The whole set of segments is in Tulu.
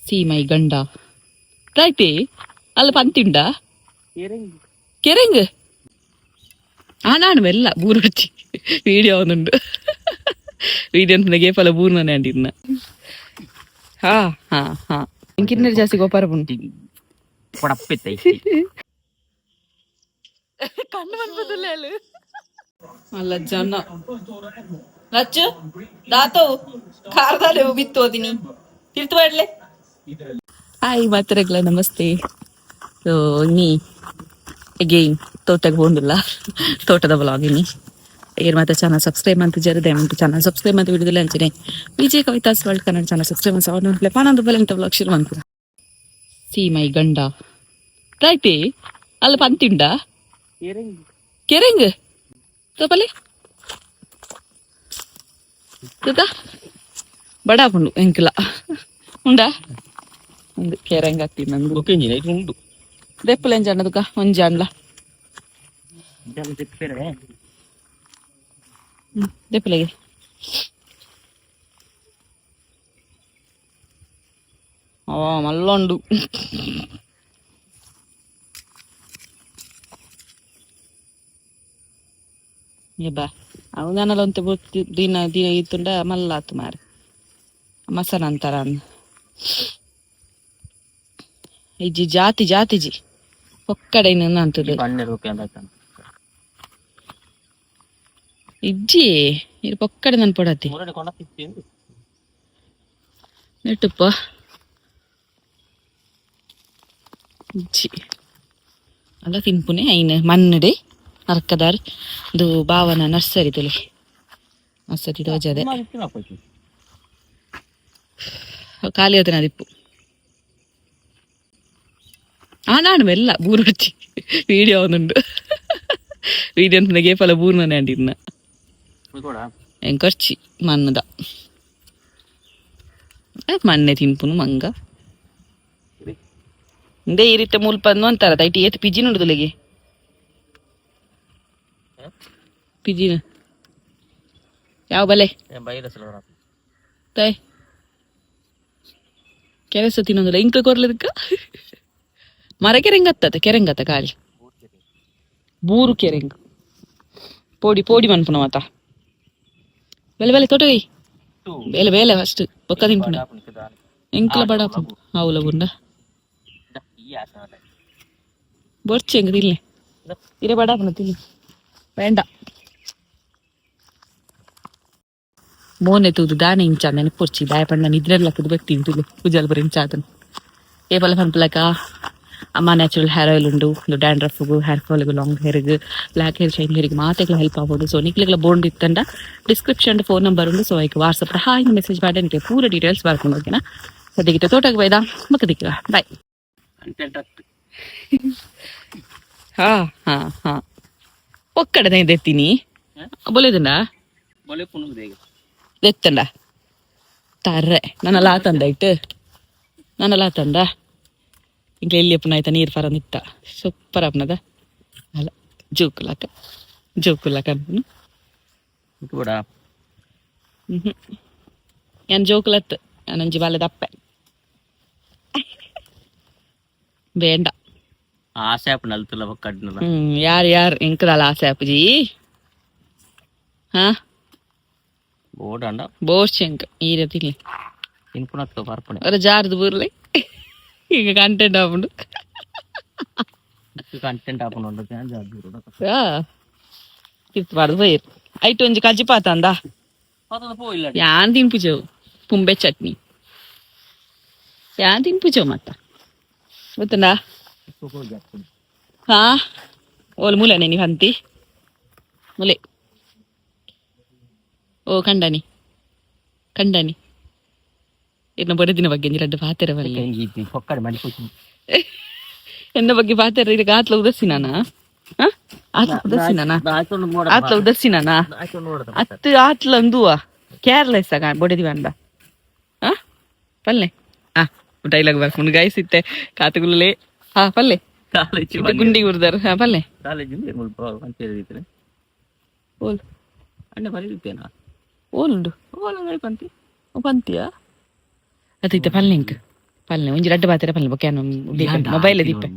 ಸೀಮೈ ಗಂಡ ರೈತಿ ಅಲ್ಲ ಪಂತಿಂಡ ಕೆರೆಂಗ್ ಆನಾಡು ಮೆಲ್ಲ ಬೂರೊಡ್ಚಿ ವೀಡಿಯೋ ಒಂದುಂಡು ವೀಡಿಯೋ ಅಂತ ಗೇಪಲ ಬೂರ್ನನೆ ಅಂಡಿರ್ನ. ಹಾ ಹಾ ಹಾ, ಕಿನ್ನರ್ ಜಾಸ್ತಿ ಗೋಪಾರ ಪುಂಡು. ಕೊಡಪ್ಪಿತ್ತ. ಕಣ್ಣು ಬಂದ್ಬದಲ್ಲ ಅಲ್ಲ ಜನ. ಲಚ್ಚು ದಾತವು ಖಾರದಾಲೆ ಬಿತ್ತು ಓದಿನಿ ತಿರ್ತು ಮಾಡಲೆ. ಹಾಯ್ ಮಾತರಗ್ಲ, ನಮಸ್ತೆ. ಸೊ ನೀ ಅಗೈನ್ ತೋಟಕ್ಕೆ ಹೋಗಿಲ್ಲ, ತೋಟದ ಬ್ಲಾಗ್ ಇನಿ. ಏರ್ ಮಾತ್ರ ಚಾನಲ್ ಸಬ್ಸ್ಕ್ರೈಬ್ ಅಂತ ಜರದೆ ಉಂಟು. ಚಾನಲ್ ಸಬ್ಸ್ಕ್ರೈಬ್ ಅಂತ ಬಿಡುದಿಲ್ಲ ಅಂಚನೆ. Vijay Kavitha's world Kannada channel subscribe ಅಂತ ಪಾನಂದು ಬಲೆ ಅಂತ ಬ್ಲಾಗ್ ಶುರು ಮಾಡ್ತೀರ. ಸೀಮೈ ಗಂಡ ರೈತಿ ಅಲ್ಲ ಪಂತಿಂಡ ಕೆರೆಂಗ್ ತೋಪಲೆ ತೂತ ಬಡಾಪುಂಡು ಎಂಕಲ ಉಂಡಾ ಒಂದು ಕೆರೆಂಗ್ ಹಾಕ್ತೀನಿ ನಂದು. ಉಂಡು. ದೆಪ್ಪುಲ ಎಂಜಾಂಡ ತುಕ ಒಂಜಾಂಡ್ಲ. ದೆಪ್ಪುಲೆಗೆ ಓ ಮಲ್ಲ ಉಂಡು. ಬಾ ಅವು ನನಲ ಒಂತೆ ಬೊತ್ತಿ ದಿನ ದಿನ ಇತ್ತುಂಡ ಮಲ್ಲ ಆತು ಮಾರೆ ಮಸನ ಅಂತಾರ. ಇಜ್ಜಿ ಜಾತಿ ಜಾತಿಜಿ ಒಕ್ಕಡೆ ಅಂತದೆ. 12 ರೂಪಾಯಿ ಅಂತ. ಇಜ್ಜಿ ಇರು ಪೊಕ್ಕಡೆ ನನ್ ಪೊಡತಿ. ಮೂರನೇ ಕೊಂಡ. ನೆಟ್ಟುಪ್ಪ ಇಜ್ಜಿ ಅಲ್ಲ ತಿನ್ಪುನೆ ಐನ್ ಮಣ್ಣುಡೆ ನರ್ಕದಾರ್ ಇದು ಭಾವನ ನರ್ಸರಿ ತುಲಿ ನರ್ಸರಿ ತೋಜದೆ. ಖಾಲಿ ಆತನ ಅದಿಪ್ಪು. ಆನಾಡು ಮೆಲ್ಲ ಬೂರೊಡ್ಚಿ ವೀಡಿಯೋ ಒಂದುಂಡು. ವೀಡಿಯೋ ಅಂತ ಗೇಪಲ ಬೂರ್ನನೆ ಅಂಡಿರ್ನ. ಎಂಕೊರ್ಚಿ ಮಣ್ಣದ ಮಣ್ಣೆ ತಿನ್ಪುನು ಮಂಗ. ಇಂದೇ ಈ ರೀತಿ ಮುಲ್ಪ ಅಂತಾರ ಐಟಿ ಏತ್ ಪಿಜಿನ ಉಂಡುದುಲೆಗೆ ಪಿಜಿನ ಯಾವ ಬಲೆ ತಾಯ್ ಕೆಲಸ ತಿನ್ನೊಂದಿಲ್ಲ ಇಂಕ ಕೊರ್ಲದಕ್ಕ ಮರ ಕೆರೆಂಗ್ ಹತ್ತತ ಕೆರೆಂಗತ್ತ ಖಾಲಿ ಬೂರು ಕೆರೆಂಗ್ ಪೋಡಿ ಪೋಡಿ ಮನ್ಪುನ ಮಾತ ಬೆಲೆ ಬೆಲೆ ತೋಟಗೈ ಬೇಲೆ ಬೇಲೆ ಫಸ್ಟ್ ಬೊಕ್ಕ ತಿನ್ಪುನ ಎಂಕಲ ಬಡ ಹೌಲ ಬುಂಡ ಬೊರ್ಚಿ ಎಂಗ ತಿನ್ಲೆ ಇರೆ ಬಡಾಪುನ ತಿನ್ನಿ ಬೇಂಡ. ಮೋನೆ ತೂದು ದಾನೆ ಇಂಚ ನೆನಪೊರ್ಚಿ ದಾಯ ಪಂಡ ನಿದ್ರೆಲ್ಲ ಬತ್ತಿ ತುಲೆ ಪೂಜಾಲ್ ಬರ ಇಂಚ ಆತನು ಏಪಲ ಪನ್ಪಲಕ. ಅಮ್ಮ ನ್ಯಾಚುರಲ್ ಹೇರ್ ಆಯಿಲ್ ಉಂಡು. ಒಂದು ಡ್ಯಾಂಡ್ರಫ್ಗು, ಹೇರ್ ಫಾಲ್ಗು, ಲಾಂಗ್ ಹೇರ್ಗ್, ಬ್ಲ್ಯಾಕ್ ಹೇರ್, ಶೈನ್ ಹೇರ್ಗೆ ಮಾತೆಗ್ಲ ಹೆಲ್ಪ್ ಆಗ್ಬೋದು. ಸೊ ನಿಕ್ಲೆಗ್ಲ ಬೋಂಡ್ ಇತ್ತಂಡ ಡಿಸ್ಕ್ರಿಪ್ಷನ್ ಫೋನ್ ನಂಬರ್ ಉಂಡು. ಸೊ ಐಕ್ ವಾಟ್ಸಪ್ ಹಾಯ್ ಮೆಸೇಜ್ ಮಾಡಿ ನಿಮಗೆ ಪೂರ ಡೀಟೇಲ್ಸ್ ಬರ್ಕೊಂಡು ಓಕೆನಾ. ಸದ್ಯಕ್ಕೆ ತೋಟಕ್ಕೆ ಬೈದ ಮಕ್ಕ ಬಾಯ್. ಹಾ ಹಾ ಹಾ, ಒಕ್ಕಡೆ ದೆತ್ತೀನಿ ಬೋಲೇದನ್ನ ದೆತ್ತಂಡ ತರ್ರೆ ನನ್ನಲ್ಲ ಆತಂದ ಇಟ್ಟು ನನ್ನಲ್ಲ ಆತಂದ ಇಂಕ ಎಲ್ಲಿ ಅಪ್ಪನ ಆಯ್ತಾ ನೀರು ಪರ ನಿತ್ತ ಸೂಪರ್ ಅಪ್ಪನದ ಅಲ್ಲ ಜೋಕುಲಾಕ ಜೋಕುಲಾಕ ಅನ್ಪುನು. ಹ್ಮ್, ಯಾನ್ ಜೋಕುಲತ್ತು ನಾನೊಂಜಿ ಬಾಲೆದ ಅಪ್ಪೆ ಬೇಂಡ. ಆಸೆ ಆಪುಂಡು ಅಲ್ತುಲ ಕಡ್ನಲ. ಹ್ಮ್, ಯಾರು ಯಾರು ಎಂಕದಾಲ ಆಸೆ ಆಪುಜಿ ಹಾ. ಬೋಡಂಡ. ಬೋರ್ಚ್ ಎಂಕ್ ಈರ ತಿನ್ಲಿ. ತಿನ್ಪುನತ್ತು ಬರ್ಪುಣೆ. ಒರ ಜಾರ್ದು ಬೂರ್ಲೆ ಈಗ ಕಂಟೆಂಟ್ ಆಪುಂಡು. ಕಂಟೆಂಟ್ ಆಪುಂಡು. ತಿರ್ತು ಪಾಡ್ದು ಪೋಯೆರ್ ಐಟ್ ಒಂಜಿ ಕಜಿಪಾತ ಅಂದ. ಪೋಯಿಲ್ಲ. ಯಾನ್ ತಿನ್ಪುಜವು ಪುಂಬೆ ಚಟ್ನಿ ಯಾನ್ ತಿನ್ಪುಜವು ಮತ್ತ ಗೊತ್ತುಂಡಾ. ಹಾ ಓಲ್ ಮೂಲೆ ನೀ ಪಂತಿ ಮುಲೆ ಓ ಕಂಡನಿ ಕಂಡನಿ ಇನ್ನ ಬಡದಿನ ಬಗ್ಗೆ ಒಂಜಿ ರಡ್ಡ್ ಪಾತೆರ ಬಲ್ಲೆ. ಪೊಕ್ಕಡೆ ಮಡಿಪು. ಎನ್ನ ಬಗ್ಗೆ ಪಾತೆರ ಇದಕ್ಕೆ ಆತ್ಲ ಉದಸ್ಸಿನಾನ ಆತ್ಲ ಉದಸ್ಸಿನಾನ ಆತ್ಲ ಉದಸ್ಸಿನಾನ ಅತ್ತು ಆತ್ಲ ಅಂದುವ ಕೇರ್ಲೆಸ್ ಆಗ ಬೊಡೆದಿ ಬಂದ ಹಾ ಪಲ್ಲೆ ಆ ಡೈಲಾಗ್ ಬರ್ಕೊಂಡು ಗೈಸ್ ಇತ್ತೆ ಕಾತುಗುಲ್ಲೇ ಹಾ ಪಲ್ಲೆ ಇತ್ತೆ ಗುಂಡಿ ಗುರ್ದಾರ ಹಾ ಪಲ್ಲೆ. ಕಾಲೇಜ್ ಓಲ್ ಅಣ್ಣ ಬರೀತೇನಾ? ಓಲುಂಡು. ಓಲ ಪಂತಿ. ಓ ಪಂತಿಯಾ? ಅತ್ತಿತ್ತೆ ಪಲ್ಲೆ ಇಂಕ್. ಪಲ್ಲೆ ಒಂಜಿ ರಡ್ಡ್ ಪಾತೆರ ಪಲ್ಲೆ ಬೊಕ್ಕ ಮೊಬೈಲ್ ದೀಪೆ.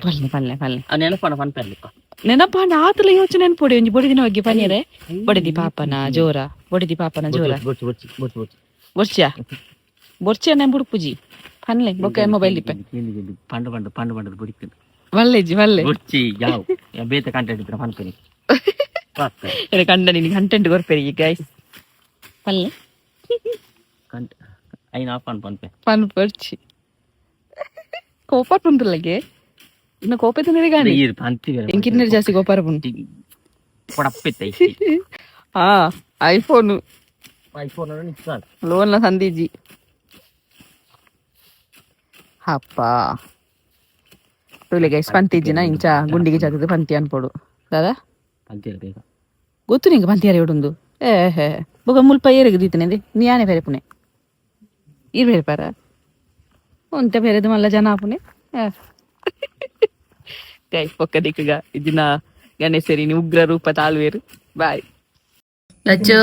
ಪಲ್ಲೆ ಪಲ್ಲೆ ಪಲ್ಲೆ. ನೆನಪನ ಪನ್ಪೆರ್ಲಿಕ್ಕ. ನೆನಪಾಂಡ ಆತಲ ಯೋಚನೆ ಅನ್ಪೊಡಿ. ಒಂಜಿ ಬೊಡಿದಿನ ಬಗ್ಗೆ ಪನಿಯರೆ. ಬೊಡಿದಿ ಪಾಪನ ಜೋರ, ಬೊಡಿದಿ ಪಾಪನ ಜೋರ. ಬೊರ್ಚಿ ಬೊರ್ಚಿ ಬೊರ್ಚಿ ಬೊರ್ಚಿ. ಬೊರ್ಚಿಯಾ ಬೊರ್ಚಿಯ? ನಾನು ಬುಡ್ಪುಜಿ. ಪನ್ಲೆ, ಬೊಕ್ಕ ಮೊಬೈಲ್ ದಿಪ್ಪೆ. ಪಂಡು ಪಂಡು ಪಂಡು ಪಂಡದ ಬುಡಿತು. ವಲ್ಲೆಜಿ ವಲ್ಲೆ. ಬೊರ್ಚಿ ಯಾವ್ ಬೇತೆ ಕಂಟೆಂಟ್ ಇದ್ರೆ ಪನ್ಪೆನಿ. ಎರೆ ಕಂಡ ನಿನ್ ಕಂಟೆಂಟ್ ಕೊರ್ಪೆರಿ ಗೈಸ್. ಪಲ್ಲೆ. ಕಂಟ್ ಐನ ಆಫ್ ಅನ್ ಪನ್ಪೆ. ಪನ್ ಬೊರ್ಚಿ, ಕೋಪ ಪುಂದುಲ್ಲಗೆ. ಇನ್ನು ಕೋಪ ತಿನ್ನರೆ ಗಾಣಿ. ಈರ್ ಪಂತಿ. ಎಂಕಿನ್ನರ್ ಜಾಸ್ತಿ ಕೋಪಾರ ಪುಂಡು. ಕೊಡಪ್ಪಿತ್ತ. ಹಾ, ಐಫೋನ್. ಐಫೋನ್. ಲೋನ್ ಲ ಸಂದೀಜಿ ಅಪ್ಪ. ತೂಲೆ ಗೈಸ್, ಪಂತಿಜ್ಜಿನ ಇಂಚ ಗುಂಡಿಗೆ ಚಾತದ ಪಂತಿ ಅನ್ಪೋಡು ದಾದಾ. ಪಂತಿ ಬೇಗ. ಗೊತ್ತು ನಿಂಗೆ ಪಂತಿ ಯಾರ ಉಂದು? ಏ ಹೇ, ಬೊಕ ಮುಲ್ಪ ಏರೆಗ್ ದೀತನೆ ನೀ? ಯಾನೆ ಬೇರೆ ಪುಣೆ, ಈರ್ ಬೇರೆ ಪಾರ ಒಂತೆ ಬೇರೆದು ಮಲ್ಲ ಜನ ಆಪುನೆ. ಗೈಸ್, ಪೊಕ್ಕ ದಿಕ್ಕಗ ಇದಿನ ಗಣೇಶರಿ ಉಗ್ರ ರೂಪ ತಾಳ್ವೇರು. ಬಾಯ್ ಲಚ್ಚು.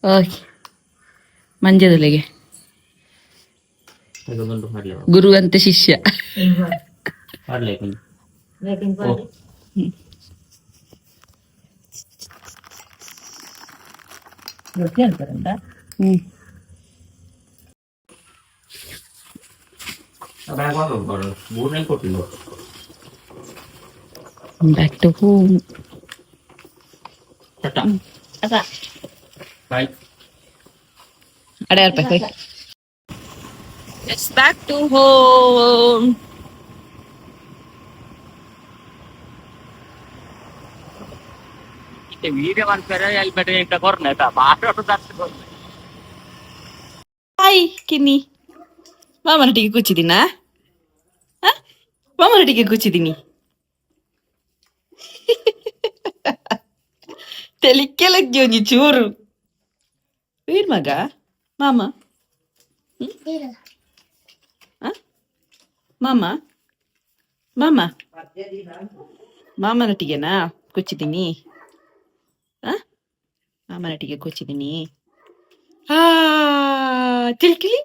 ಓಕೆ, ಮಂಜದೊಲೆಗೆ ಗುರು ಅಂತ ಶಿಷ್ಯ. ಮಾಡ್ಲಿ. ಹ್ಮ್. ಮೂರನೇ ಕೊಟ್ಟಿಲ್ಲ. Back to home. Bye. ಅಡೆ. It's back to home. Video ಮಾಡ್ತಾರೆ ಅಲ್ಲಿ ಬೆಟ್ರೆ ಇಂತ ಕೊರ್ನೆ ಪಾಠ. ಹಾಯ್ ಕಿನ್ನಿ, ಮಾಮನೊಟ್ಟಿಗೆ ಕೂಚಿದ್ದೀನಾ? ಮಾಮನೊಟ್ಟಿಗೆ ಕೂಚಿದ್ದೀನಿ. ತೆಲಿಕೆಲಜ್ಜಿ ಒಂಜಿ ಚೂರು ವೀರ್ ಮಗ ಮಾಮ. ಆ? ಮಾಮ ಮಾಮ ಮಾಮನೊಟ್ಟಿಗೆನಾ ಕೂಚಿದ್ದೀನಿ? ಆ? ಮಾಮನೊಟ್ಟಿಗೆ ಕೂಚಿದ್ದೀನಿ. ಆ ಚಿಲ್ಕಿಲಿ.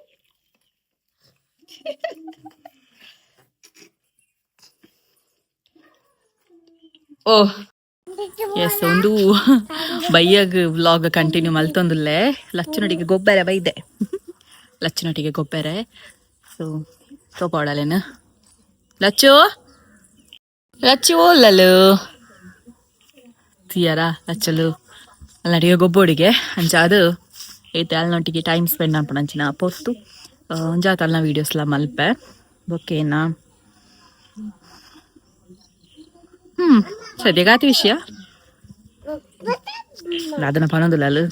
ಓಹ್ ಎಸ್, ಒಂದು ಬಯ್ಯಗ್ ವ್ಲಾಗ್ ಕಂಟಿನ್ಯೂ ಮಲ್ತೊಂದುಲ್ಲೆ. ಲಚ್ಚನೊಟ್ಟಿಗೆ ಗೊಬ್ಬರ ಬೈದೆ, ಲಚ್ಚನೊಟ್ಟಿಗೆ ಗೊಬ್ಬರ. ಸೊ ತೋಪಾಡಲೇನು ಲಚ್ಚು? ಲಚ್ಚು ಓಲ್ಲಲು ತೀಯರ ಲಚ್ಚಲು ಅಲ್ನಟಿಗೆ ಗೊಬ್ಬೋಡಿಗೆ ಅಂಚ ಅದು ಏತೆ ಅಲ್ನೊಟ್ಟಿಗೆ ಟೈಮ್ ಸ್ಪೆಂಡ್ ಅನ್ಪುಣ ಅಂಚಿನ ಪೊರ್ತು. ಒಂಜಾತ ಅಲ್ನ ವೀಡಿಯೋಸ್ಲ ಮಲ್ಪೆ. ಬೊಕ್ಕೇನಾ? ಸದ್ಯಗಾತಿ ವಿಷಯ ಅದನ್ನ ಪನೊಂದುಲ್ಲ ಅಲ್ಲು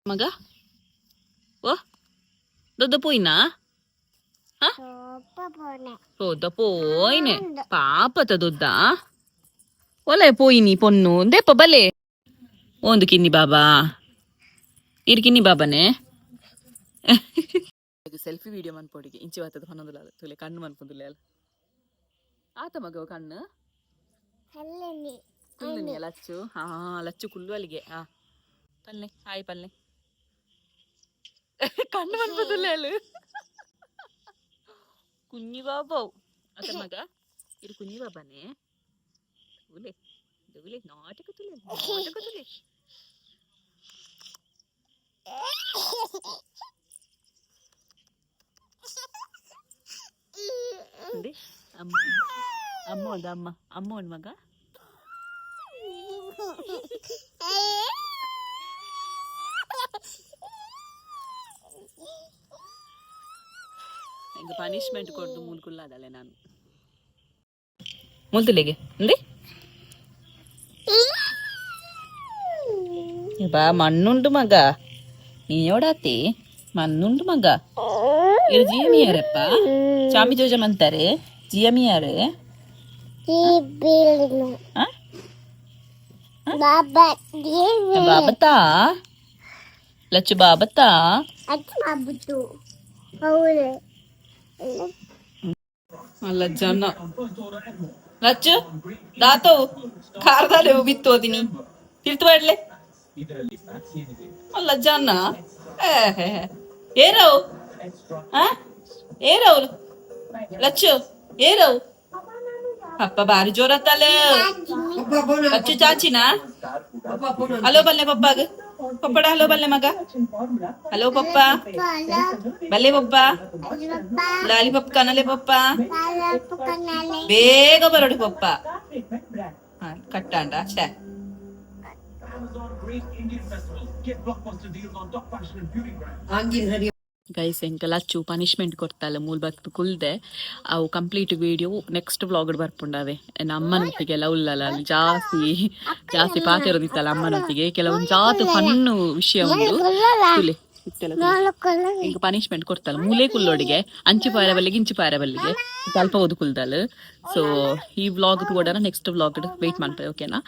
ಮಗ. ಓ ದೊಡ್ಡ ಪೋಯಿನಾ? ದೊಡ್ಡ ಪೋಯಿನೆ ಪಾಪತ ದೊಡ್ಡ ಒಲೆ ಪೋಯಿನಿ ಪೊನ್ನು ದೇಪ ಬಲೆ. ಒಂದು ಕಿನ್ನಿ ಬಾಬಾ ಇರ್ ಕಿನ್ನಿ ಬಾಬಾನೆ. ಸೆಲ್ಫಿ ವಿಡಿಯೋ ಮನ್ಪೋಡಿಗೆ ಇಂಚಿ ವಾತದ ಪನೊಂದುಲ್ಲ. ತುಲೆ ಕಣ್ಣು ಮನ್ಪೊಂದುಲ್ಲ ಅಲ್ಲ ಆತ ಮಗವ ಕಣ್ಣು ಕುಲ್ಲುನಿ ಲಚ್ಚು. ಹಾ, ಲಚ್ಚು ಕುಲ್ಲು ಅಲ್ಲಿಗೆ. ಹಾ, ಪಲ್ಲೆ, ಹಾಯ್ ಪಲ್ಲೆ. ಕಣ್ಣು ಮನ್ಪೊಂದುಲ್ಲ ಅಲ್ಲು ಕುഞ്ഞಿ ಬಾಬಾ ಅತ ಮಗ ಇರು ಕುഞ്ഞಿ ಬಾಬಾನೆ. ತುಲೆ ತುಲೆ, ನಾಟಕ ತುಲೆ, ನಾಟಕ ತುಲೆ. ಅಂದೆ ಅಮ್ಮ ಅಮ್ಮ ಒಂದು ಅಮ್ಮ ಅಮ್ಮ ಒಂದು ಮಗ. ಈಗ ಪನಿಷ್ಮೆಂಟ್ ಕೊಡ್ದು ಮೂಲ್ಕುಲ್ಲಾದಲ್ಲ ನಾನು ಮುಲ್ತುಲೆಗೆ ಅಂದೆ. ಬಾ, ಮಣ್ಣುಂಡು ಮಗ, ನೀಯೋಡಾತಿ ಮಣ್ಣುಂಡು ಮಗ. ಇದು ಜಿಯಮಿಯಾರಪ್ಪ ಚಾಮಿ ಜೋಜಮ್ ಅಂತಾರೆ. ಜಿಯಮಿಯಾರೆ? ಬಾಬತಾ ಲಚ್ಚು ಬಾಬತಾ. ಅಲ್ಲ ಜನ ಲಚ್ಚು. ದಾತವು ಕಾರ್ದಾಲೆ ಬಿತ್ತೋದಿನಿ ತಿರ್ತು ಬಾಡ್ಲೆ. ಅಲ್ಲ ಜನ ಏರವು, ಆ ಏರವು ಲಚ್ಚು, ಏರವು ಪಪ್ಪ ಬಾರಿ ಜೋರತ್ತಲ್ಲ. ಲಚ್ಚು ಚಾಚಿನಾ? ಹಲೋ ಬಲ್ಲೆ ಪಪ್ಪಾಗ, ಪಪ್ಪಡ ಹಲೋ ಬಲ್ಲೆ ಮಗ. ಹಲೋ ಪಪ್ಪ ಬಲ್ಲೆ, ಪಪ್ಪ ಲಾಲಿಪಪ್ ಕನಲೆ ಪಪ್ಪ, ಬೇಗ ಬರೋಡು ಪಪ್ಪ. ಹಾ, ಕಟ್ಟಾಂಡ ಛೇ. ಗೈಸ್, ಎಂಕ ಲಚ್ಚು ಪನಿಷ್ಮೆಂಟ್ ಕೊಡ್ತಾಲ ಮೂಲ್ ಬತ್ತು ಕುಲ್ದೆ. ಅವು ಕಂಪ್ಲೀಟ್ ವಿಡಿಯೋ ನೆಕ್ಸ್ಟ್ ವ್ಲಾಗ್ ಬರ್ಪುಂಡವೆ. ಎನ್ನ ಅಮ್ಮನೊಟ್ಟಿಗೆಲ್ಲ ಉಲ್ಲಲ್ಲ, ಅಲ್ಲಿ ಜಾಸ್ತಿ ಜಾಸ್ತಿ ಪಾತೆರೋದಿತ್ತಲ್ಲ ಅಮ್ಮನೊಟ್ಟಿಗೆ. ಕೆಲವೊಂದು ಜಾತ ಫನ್ನು ವಿಷಯ ಉಂಟು. ತುಲೆ ಇತ್ತೆಲ್ಲ ತುಲೆ. ಈಗ ಪನಿಷ್ಮೆಂಟ್ ಕೊಡ್ತಾಲ ಮೂಲೆ ಕುಲ್ಲೋಡಿಗೆ, ಅಂಚು ಪಾರ ಬಲ್ಲಿಗೆ, ಇಂಚು ಪಾರ ಬಲ್ಲಿಗೆ, ಸ್ವಲ್ಪ ಓದು ಕುಲ್ದಾಲ್. ಸೊ ಈ ವ್ಲಾಗ್ ತೂಡನ ನೆಕ್ಸ್ಟ್ ವ್ಲಾಗ್ ವೆಯ್ಟ್ ಮಾಡ್ತಾರೆ, ಓಕೆನಾ?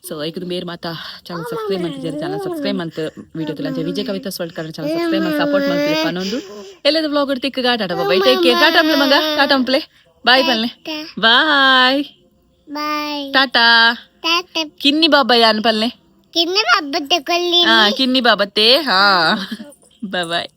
ಸೊ ಈಗ ಮೇರ್ ಮಾತಾ ಚಾನಲ್ ಸಬ್ಸ್ಕ್ರೈಬ್ ಮಾಡ್ತಿದ್ದಾರೆ, ಚಾನಲ್ ಸಬ್ಸ್ಕ್ರೈಬ್ ಅಂತ ವಿಡಿಯೋ ತುಲ. ವಿಜಯ್ ಕವಿತಾ ಸ್ವಲ್ಟ್ ಚಾನಲ್ ಸಬ್ಸ್ಕ್ರೈಬ್ ಮಾಡಿ ಸಪೋರ್ಟ್ ಮಾಡ್ತೀವಿ ಪನೊಂದು. ಎಲ್ಲದ ವ್ಲಾಗ್ ತಿಕ್ಕ. ಟಾಟಾ, ಬಾಯ್, ಟೇಕ್ ಕೇರ್. ಟಾಟಾ ಅಂಪ್ಲೆ ಮಗ, ಟಾಟಾ ಅಂಪ್ಲೆ, ಬಾಯ್ ಪಲ್ಲೆ, ಬಾಯ್. ಬಾಯ್. ಟಾಟಾ. ಟಾಟಾ. ಕಿನ್ನಿ ಬಾಬಾ ಯಾನ್ ಪಲ್ಲೆ. ಕಿನ್ನ ಹಬ್ಬದ ಕೊಲ್ಲಿ. ಹಾ, ಕಿನ್ನಿ ಬಾಬತ್ತೆ. ಹಾ, ಬಾಯ್.